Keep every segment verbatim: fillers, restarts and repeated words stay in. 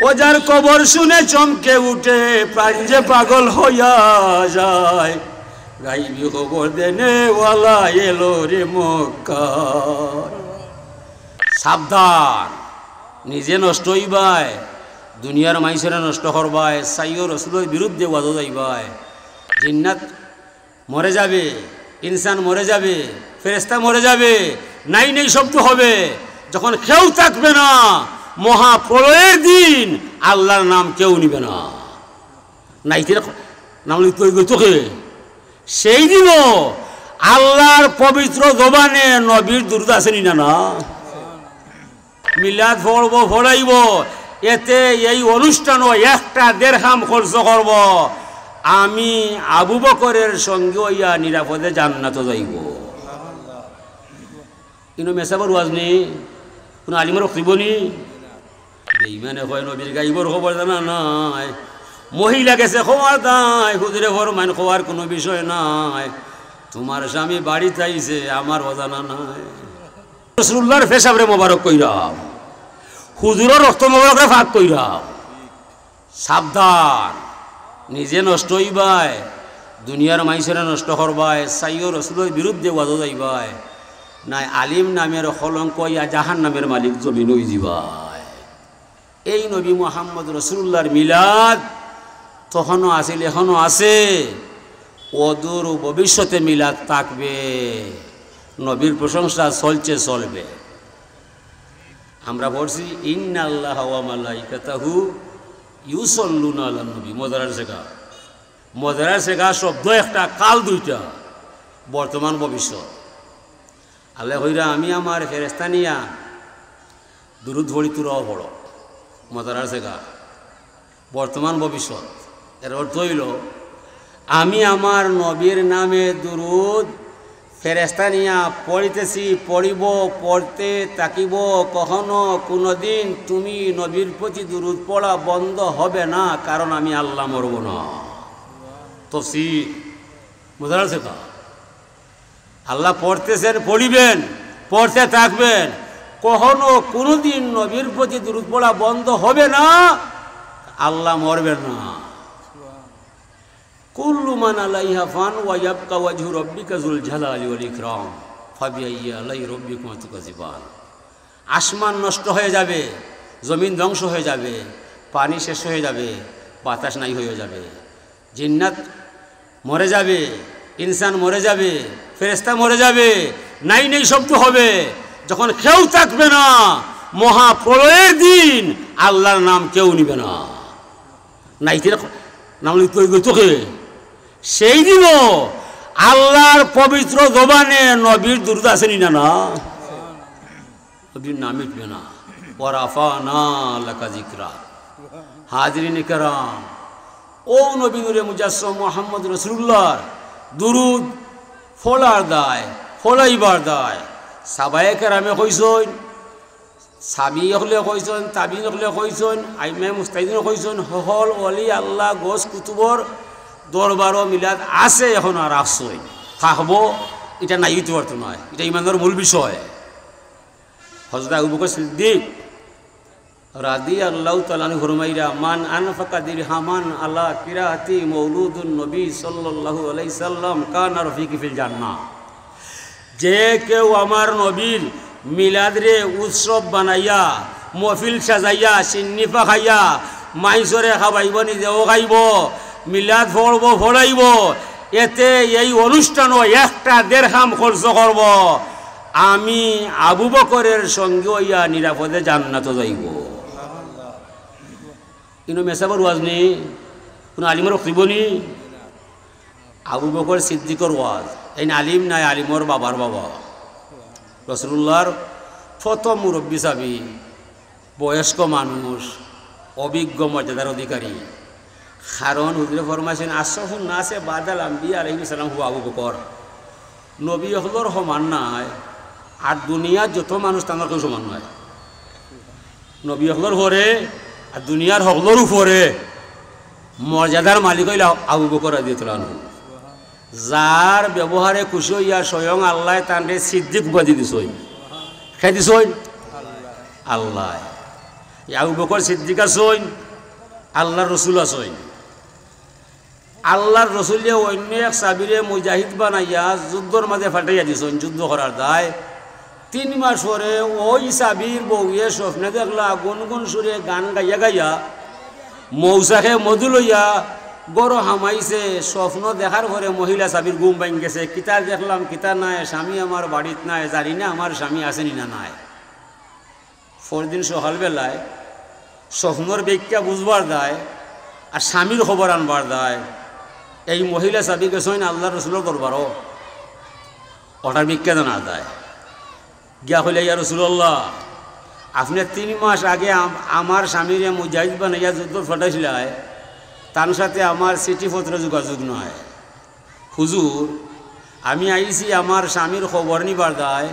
ও যার কবর শুনে চমকে উঠে, প্রাণ যে পাগল হইয়া যায়, গাইবি খবর দেনেওয়ালা এলো রে মক্কার। সাবধান, নিজে নষ্ট অইবায়, দুনিয়ার মাইনষরে নষ্ট করবায়, চাইও রসুলর বিরুদ্ধে ওয়াজো যাইবায়। জিন্নাত মরে যাবে, ইনসান মরে যাবে, ফেরেশতা মরে যাবে, নাই নাই শব্দ হবে। যখন কেউ থাকবে না, মহাপ্রলয়ের দিন আল্লাহর নাম কেউ নিবে না। নাইতে নাম লিখতে হইবে তোকে। সেই দিনও আল্লাহর পবিত্র জবানে নবীর দুরূদ আছে নি না? না। মিলাদ পড়ব, পড়াইব, এতে এই অনুষ্ঠানও একটা দেড়হাম খরচ করব। আমি আবু বকরের সঙ্গে অইয়া নিরাপদে জান্নাতো যাইব। ইনো মেসাবর ওয়াজ নি, কোনো আলিমর বক্তব্য নি। বেঈমানে কয়, "নবীর গাইবর খবর জানা নাই, মহিলা গেছে খবর দায়, হুজুরে ফরমাইন খবর কোনো বিষয় নাই, তোমার স্বামী বাড়িত আইছে, আমার অজানা নাই।" রসুলুল্লাহর পেশাবরে মোবারক কইরাম, হুজুরর রক্ত মোবারকরে পাক কইরাম। সাবধান, নিজে নষ্ট অইবায়, দুনিয়ার মাইনষরে নষ্ট করবায়, চাইও রসুলর বিরুদ্ধে ওয়াজো যাইবায়, নাই আলিম নামের কলঙ্ক অইয়া জাহান্নামের মালিক জমিন অইযিবায়। এই নবী মুহাম্মদ রসুলুল্লাহর মিলাদ তখনও আছিল, এখনও আছে, অদূর ভবিষ্যতে মিলাদ থাকবে। নবীর প্রশংসা চলছে, চলবে। আমরা পড়ছি, "ইন্নাল্লাহা ওয়া মালাইকাতাহু ইউসাল্লুনা আলান নবী।" মজার জাগা, মজার জাগা শব্দ একটা, কাল দুইটা, বর্তমান ভবিষ্যৎ। আল্লায় কইরা, "আমি আমার ফেরেশতা নিয়া দুরূদ পড়ি, তুরাও পড়ো।" মজার জাগা, বর্তমান ভবিষ্যৎ। এর অর্থ অইলো, আমি আমার নবীর নামে দুরূদ ফেরেশতা নিয়া পড়িতেছি, পড়িব, পড়তে থাকিব। কখনো কোনোদিন তুমি নবীর প্রতি দুরূদ পড়া বন্ধ হবে না, কারণ আমি আল্লাহ মরব না। তফসির। বুঝা গেছে তো? আল্লাহ পড়তেছেন, পড়িবেন, পড়তে থাকবেন। কখনো কোনোদিন নবীর প্রতি দুরূদ পড়া বন্ধ হবে না, আল্লাহ মরবেন না। কুল্লু মান আলাইহা ফান ওয়া ইয়াবকা ওয়াজহু রাব্বিকা যুল জালালি ওয়াল ইকরাম। ফাবিআইয়ি আলাই রাব্বিকুমা তুকাযযিবান। আসমান নষ্ট হয়ে যাবে, জমিন ধ্বংস হয়ে যাবে, পানি শেষ হয়ে যাবে, বাতাস নাই হয়ে যাবে। জিন্নাত মরে যাবে, ইনসান মরে যাবে, ফেরেশতা মরে যাবে, নাই নেই শব্দ হবে। যখন কেউ থাকবে না, মহাপ্রলয়ের দিন আল্লাহর নাম কেউ নিবে না। নাইতে নাম লিখতে হইবে তোকে। সেই দিনও আল্লাহর পবিত্র জবানে নবীর দুরূদ আছে নি না? না। নবীর নাম মিটবে না। ওয়া রাফা'না লাকা যিকরাক। হাজিরিন কেরাম, ও নবী নূরে মুজাসসাম মুহাম্মদ রাসূলুল্লাহর দুরূদ ফলার দায়, ফলাইবার দায়। সাহাবায়ে কেরামে কইছইন, সাহাবী অকলে কইছইন, তাবিঈন অকলে কইছইন, আইম্মায়ে মুজতাহিদিন কইছইন, হকল ওলি আল্লাহ গৌস কুতুবর দরবারও মিলাদ আছে, এখন আর আছইন, থাকবো, ইটা নাই অইতে পারতো নায়, ইটা ইমানর মূল বিষয়। হযরত আবু বকর সিদ্দিক রাদিয়াল্লাহু তাআলা আনহু ফরমাইরা, "মান আনফাকা দিরহামান আলা কিরাআতি মাউলুদুন নবী সাল্লাল্লাহু আলাইহি সাল্লাম কানা রফিকি ফিল জান্নাহ।" যে কেউ আমার নবীর মিলাদরে উৎসব বানাইয়া, মহফিল সাজাইয়া, শিন্নি পাকাইয়া, মাইনষরে খাবাইবো, নিজেও খাইবো, মিলাদ পড়বো, পড়াইবো, এতে এই অনুষ্ঠানও একটা দেড়হাম খরচ করবো, আমি আবু বকরের সঙ্গে অইয়া নিরাপদে জান্নাতো যাইবো। ইনো মেসাবর ওয়াজ নি, কোনো আলিমর বক্তব্য নি। আবু বকর সিদ্দিকর ওয়াজ, এইন আলিম নায়, আলিমর বাবার বাবা, রাসূলুল্লাহর প্রথম মুরব্বী সাহাবী, বয়স্ক মানুষ, অভিজ্ঞ মর্যাদার অধিকারী। কারণ হুজুরে ফরমাইছইন, "আশরাফুন নাসে বাদাল আম্বিয়া আলাইহিস সালাম হুয়া আবু বকর।" নবী অকলর সমান নায়, আর দুনিয়ার যত মানুষ তানর কেউ সমান নায়। নবী অকলর পরে আর দুনিয়ার হকলর উপরে মর্যাদার মালিক অইলা আবু বকর রাদিয়াল্লাহু আনহু। যার ব্যবহারে খুশি অইয়া স্বয়ং আল্লায় তানরে সিদ্দিক উপাধি দিছইন। কে দিছইন? আল্লায়। আবু বকর সিদ্দিক আছইন, আল্লার রসুল আছইন। আল্লার রসুলে অইন্য এক সাবিরে মুজাহিদ বানাইয়া যুদ্ধর মাঝে ফাটাইয়া দিছইন, যুদ্ধ করার দায়। তিন মাস পরে ওই সাবির বউয়ে স্বপ্নে দেখলা গুনগুন সুরে গান গাইয়া গাইয়া মৌসাকে মধু লইয়া ঘরো হামাইছে। স্বপ্ন দেখার পরে মহিলা সাবির ঘুম ভাঙ্গি গেছে। কিতা দেখলাম, কিতা নায়, স্বামী আমার বাড়িত নায়, জানি না আমার স্বামী আছেনি না নাই। পরদিন সকালবেলায় স্বপ্নর ব্যাখ্যা বুঝবার দায় আর স্বামীর খবর আনবার দায় এই মহিলা সাবি গেছইন আল্লার রসুলর দরবারো, ওটার ব্যাখ্যা জানার দায়। গিয়া কইলা, "ইয়া রাসূলুল্লাহ, আপনে তিন মাস আগে আম-, আমার স্বামীরে মুজাহিদ বানাইয়া যুদ্ধ ফাটাইছিলায়, তান সাথে আমার চিঠিপত্র যোগাযোগ নাই। হুজুর, আমি আইছি আমার স্বামীর খবর নিবার দায়,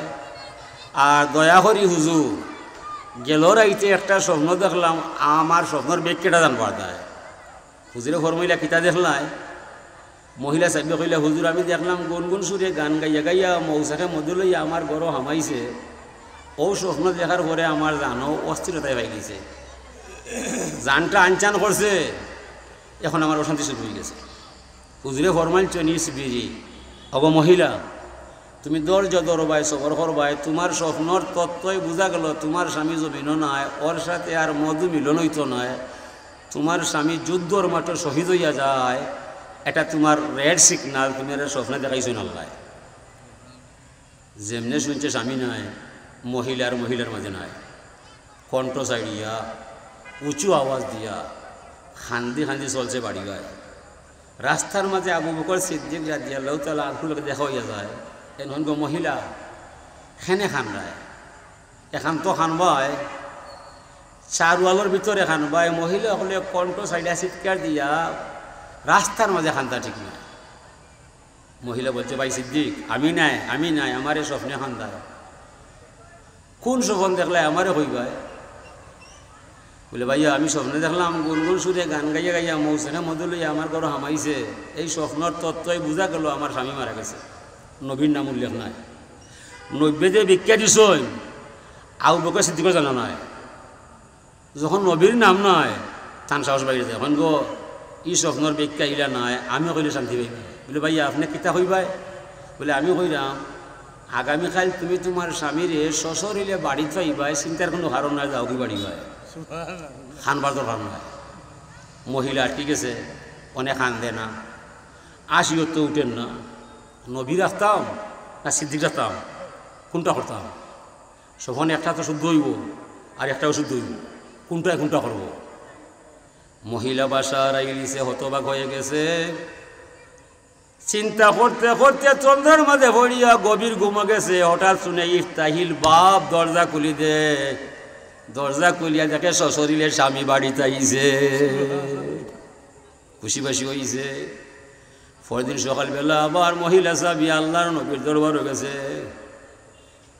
আর দয়া করি হুজুর, গেল রাইতে একটা স্বপ্ন দেখলাম, আমার স্বপ্নর ব্যাখ্যাটা জানবার দায়।" হুজুরে ফরমাইলা, "কিতা দেখলায়?" মহিলা সাবি কইলা, "হুজুর, আমি দেখলাম গুনগুন সুরে গান গাইয়া গাইয়া মৌসাকে মধু লইয়া আমার ঘরো হামাইছে। ও স্বপ্ন দেখার পরে আমার জানো অস্থিরতায় পাই গেছে, জানটা আনচান করছে, এখন আমার অশান্তি শুরু হয়ে গেছে।" হুজুরে ফরমাইছইন, "ইসবিরি, ওগো মহিলা, তুমি ধৈর্য ধরবায়, সবর করবায়, তোমার স্বপ্নর তত্ত্বই বুঝা গেল, তোমার স্বামী জমিনো নাই, ওর সাথে আর মধু মিলন হইতো নায়, তোমার স্বামী যুদ্ধর মাঠে শহীদ হইয়া যায়, এটা তোমার red signal, তুমি এটা স্বপ্নে দেখাইছো না আল্লায়।" যেমনে শুনছে স্বামী নাই, মহিলার মহিলার মাঝে নাই, কণ্ঠ ছাড়িয়া উঁচু আওয়াজ দিয়া খান্দি খান্দি চলছে বাড়ি গায়। রাস্তার মাঝে আবু বকর সিদ্দিক রাদিয়াল্লাহু তাআলা আনহুর লগে দেখা হইয়া যায়। এন হন গো মহিলা, খেনে খান রায়, এখান তো খান বায়, চারওয়ালর ভিতরে খান বায়। মহিলা হকলে কণ্ঠ ছাড়িয়া চিৎকার দিয়া রাস্তার মাঝে খান্দা ঠিক নাই। মহিলা বলছে, "ভাই সিদ্দিক, আমি নাই, আমি নাই, আমারে স্বপ্নে খান্দায়।" "কোন স্বপ্ন দেখলায়, আমারে কইবায়?" বলে, "ভাইয়া, আমি স্বপ্নে দেখলাম গুনগুন সুরে গান গাইয়া গাইয়া মৌসাকে মধু লইয়া আমার ঘরো হামাইছে। এই স্বপ্নর তত্ত্বই বুঝা গেল আমার স্বামী মারা গেছে।" নবীর নাম উল্লেখ নাই। নবীয়ে যে ব্যাখ্যা দিছইন, আবু বকর সিদ্দিকর জানা নাই। যখন নবীর নাম নাই, তান সাহস বাড়ি যায়। এখন গো, ই স্বপ্নর ব্যাখ্যা ইলা নাই, আমি কইলে শান্তি পাইবা। বলে, "ভাইয়া, আপনে কিতা কইবায়?" বলে, "আমি কইরাম, আগামীকাল তুমি তোমার স্বামীরে সশরীরে বাড়িত পাইবায়, চিন্তার কোনো কারণ নাই, যাওগি বাড়ি বায়।" খানবার দরকার নাই। মহিলা আটকি গেছে, অনে কান্দে না, আসিও তো উঠেন না। নবী রাখতাম না সিদ্দিক রাখতাম, কোনটা করতাম? স্বপ্ন একটা তো শুদ্ধ হইব, আর একটা অশুদ্ধ হইব, কোনটায় কোনটা করব? মহিলা বাসার আইলিছে, হতবাক হয়ে গেছে। চিন্তা করতে করতে চন্দ্রর মাঝে পড়িয়া গভীর ঘুমো গেছে। হঠাৎ শুনে, "ইফতাহিল বাব, দরজা খুলি দে।" দরজা খুলিয়া দেখে সশরীরে স্বামী বাড়িত আইছে, খুশি বাসি হইছে। পরদিন সকালবেলা আবার মহিলা সাবি আল্লাহর নবীর দরবারো গেছে।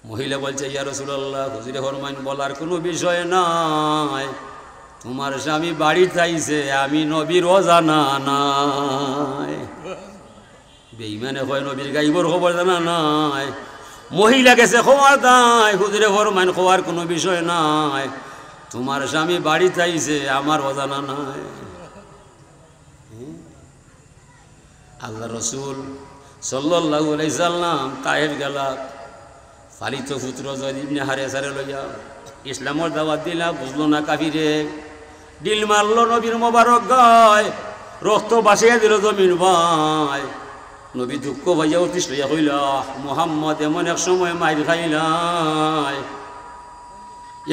মহিলা বলছে, "ইয়া রাসূলুল্লাহ, হুজুরে ফরমাইন, বলার কোনো বিষয় নাই, তোমার স্বামী বাড়িত আইছে, আমি নবীর অজানা নাই।" বেঈমানে কয়, "নবীর গাইবর খবর জানা নাই।" মহিলা গেছে কওয়ার দায়, "হুজুরে ফরমাইন, কওয়ার কোনো বিষয় নাই, তোমার স্বামী বাড়িত আইছে, আমার অজানা নাই।" আল্লাহ রসুল সাল্লাল্লাহু আলাইহি সাল্লাম তায়েফ গেলা, পালিত পুত্র জয়দ ইবনে হারেসারে লইয়া ইসলামর দাওয়াত দিলা, বুঝলো না কাফিরে, ঢিল মারলো নবীর মোবারক গায়, রক্ত ভাসাইয়া দিল জমিন বায়। নবী দুঃখ পাইয়া অতিষ্ঠ হইয়া কইলা, "মুহাম্মদ, এমন এক সময় মাইর খাইলায়,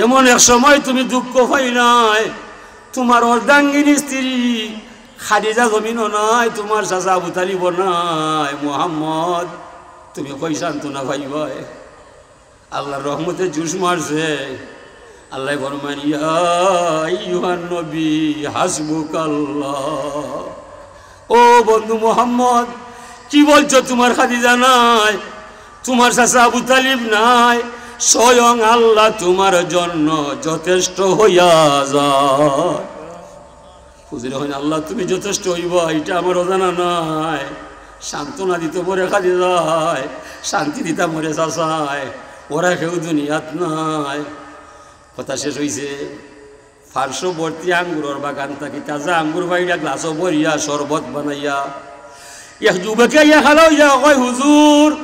এমন এক সময় তুমি দুঃখ পাইলায়, তোমার অর্ধাঙ্গিনী স্ত্রী খাদিজা জমিনো নাই, তোমার চাচা আবু তালিবও নাই। মুহাম্মদ, তুমি কই সান্ত্বনা পাইবায়?" আল্লাহর রহমতে জোশ মারছে। আল্লাহ ফরমান, "ইয়া আইয়ুহান নবী, হাসবুকাল্লাহ।" ও বন্ধু মুহাম্মদ, কি বলছো? তোমার খাদিজা নাই, তোমার চাচা আবু তালিব নাই, স্বয়ং আল্লাহ তোমার জন্য যথেষ্ট হইয়া যায়। হুজুরে কইন, "আল্লাহ, তুমি যথেষ্ট হইবা, এটা আমার অজানা নাই।" সান্ত্বনা দিত মরে খাদিজায়, শান্তি দিতা মরে চাচায়, ওরা কেউ দুনিয়াত নাই। কথা শেষ হইছে। পার্শ্ববর্তী আঙ্গুরর বাগান থাকি তাজা আঙ্গুর পাড়িয়া গ্লাসো ভরিয়া শরবত বানাইয়া এক যুবকে ইয়া খালো ইয়া কয়, "হুজুর,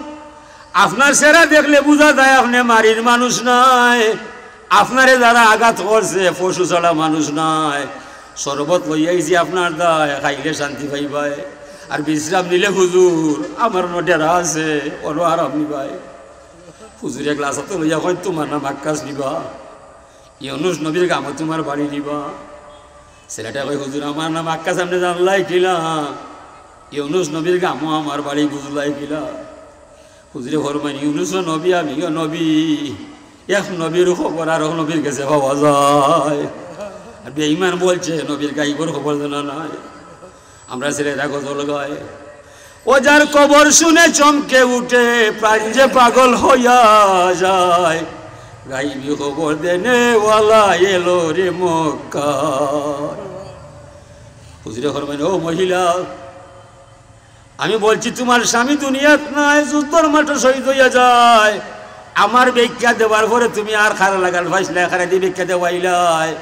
আপনার চেহারা দেখলে বুঝা যায় আপনে মারির মানুষ নায়, আপনারে যারা আঘাত করছে পশু ছাড়া মানুষ নায়। শরবত লইয়া আইছি আপনার দায়, খাইলে শান্তি পাইবায়, আর বিশ্রাম নিলে হুজুর আমার অনো ডেরা আছে, অনো আরাম নিবায়।" হুজুরে গ্লাসো লইয়া কয়, "তুমার নাম আক্কাস নিবা, ইউনুস নবীর গামো তুমার বাড়ি নিবা।" ছেলেটায় কয়, "হুজুর, আমার নাম আক্কাস, আপনে জানলায় কিলা? ইউনুস নবীর গামো আমার বাড়ি, বুঝলায় কিলা?" হুজুরে ফরমাইন, "ইউনুস নবী, আমিও নবী। এক নবীর খবর আরক নবীর গেছে পাওয়া যায়। আর বেঈমান বলছে নবীর গাইবর খবর জানা নাই।" আমরা ছেলেরা গজল গায়, "ও যার কবর শুনে চমকে উঠে, প্রাণ যে পাগল হইয়া যায়, গাইবি খবর দেনেওয়ালা এলো রে মক্কা।" হুজুরে ফরমাইন, "ও মহিলা, আমি বলছি তুমার স্বামী দুনিয়াত নাই, যুদ্ধর মাঠো শহীদ হইয়া যায়, আমার ব্যাখ্যা দেওয়ার পরে তুমি আর খারা লাগাল পাইছলায়, খারা দি ব্যাখ্যা দেওয়াইলায়।"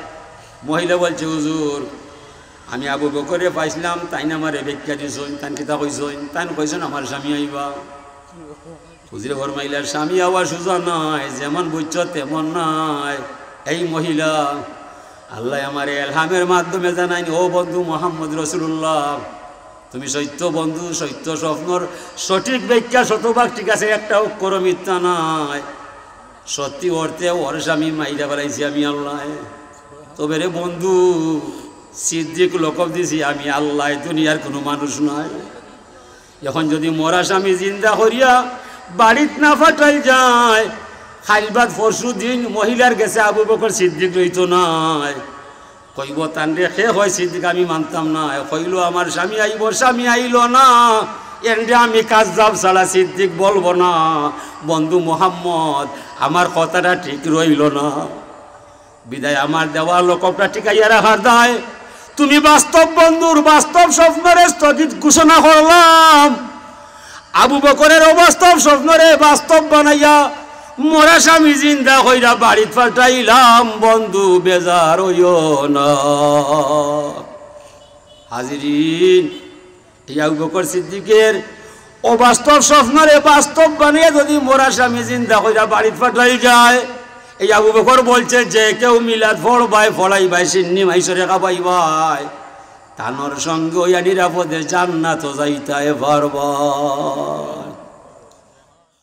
মহিলা বলছে, "হুজুর, আমি আবু বকরে পাইছলাম, তাইন আমারে ব্যাখ্যা দিছইন।" "তাইন কিতা কইছইন?" "তাইন কইছইন আমার স্বামী আইবা।" হুজুরে ফরমাইলা, "স্বামী আওয়া সুজা নায়, যেমন বুঝছো তেমন নায়।" এই মহিলা, আল্লায় আমারে এলহামের মাধ্যমে জানাইন, "ও বন্ধু মোহাম্মদ রসুলুল্লাহ, তুমি সত্য বন্ধু, সত্য স্বপ্নর সঠিক ব্যাখ্যা শতভাগ ঠিক আছে, একটা অক্ষরও মিথ্যা নাই। সত্যি অর্থে ওর স্বামী মাইরা ফালাইছি আমি আল্লায়। তবে রে বন্ধু, সিদ্দিক লকব দিছি আমি আল্লায়, দুনিয়ার কুনু মানুষ নায়। এখন যুদি মরা স্বামী জিন্দা করিয়া বাড়িত না পাঠাইল যায়, কাইল বাদ পরশু দিন মহিলার গেছে আবু বকর সিদ্দিক রইতো নায়।" কইবো, "তানরে কে কয় সিদ্দিক, আমি মানতাম না।" কইলো, "আমার স্বামী আইবো, স্বামী আইলো না, এনরে আমি কাজ্জাব ছাড়া সিদ্দিক বলবো না।" বন্ধু মোহাম্মদ, আমার কথাটা ঠিক রইলো না। বিদায় আমার দেওয়া লকবটা টিকাইয়া রাখার দায়। তুমি বাস্তব বন্ধুর বাস্তব স্বপ্নরে স্থগিত ঘোষণা করলাম। আবু বকরের অবাস্তব স্বপ্নরে বাস্তব বানাইয়া মরা স্বামী জিন্দা কইরা বাড়িত পাঠাইলাম। বন্ধু, বেজার অইও না। হাজিরিন, এই আবু বকর সিদ্দিকের অবাস্তব স্বপ্নরে বাস্তব বানাইয়া যুদি মরা স্বামী জিন্দা কইরা বাড়িত পাঠাইল যায়, এই আবু বকর বলছে, "যে কেউ মিলাদ পড়বায়, পড়াইবায়, সিন্নি মাইসরে খাবাইবায়, তানর সঙ্গে অইয়া নিরাপদে জান্নাতো যাইতায় পারবায়।"